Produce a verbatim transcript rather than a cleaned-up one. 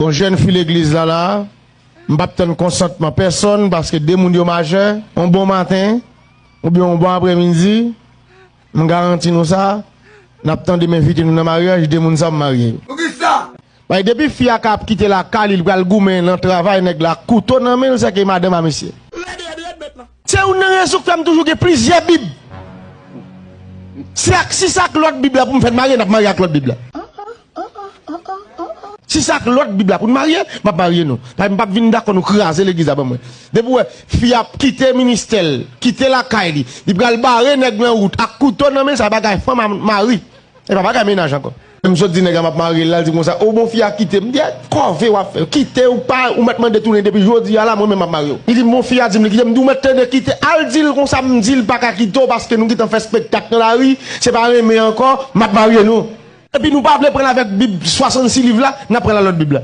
Yon jèn fi legliz la la, m p ap tann konsantman pèsonn paske de moun yo majè, yon bon maten oubyen yon bon aprèmidi, m garanti nou sa, n ap tande m envite nou nan maryaj, de moun sa yo m marye yo. Poukisa? Bay depi fi a ka ap kite lakay li, li pral goumen nan travay nèg la ak kouto nan men l, sèke madanm a mesye. Se youn nan rezon k fè m toujou gen plizyè bib. Si ak, si se ak lòt bib la pou m fè n marye, n ap marye ak lòt bib la. Si se ak lòt bib la pou n marye, m ap marye nou. Paske m p ap vin dakò nou kraze legliz la ban mwen. Depi w wè fi a ap kite ministè l, kite lakay li, li pral bare nèg nan wout ak kouto nan men l, sa bagay fanm a mari. E pa bagay mennaj ankò. M sot di nèg la m ap marye l, l al di konsa, "O bon, fi a kite m." M di, "Kòve w ap fè. Kite ou pa, ou mèt mande tounen depi jodi a la, mwen menm m ap marye w." Li di m, "Bon, fi a di m li kite m." M di, "Ou mèt tande kite." Al di l konsa, m di l pa ka kite w paske nou gentan fè espektak nan lari, se pa renmen ankò, m ap marye nou. Epi nou pa vle pran l avèk bib swasannsis liv la, n ap pran l ak lòt bib la.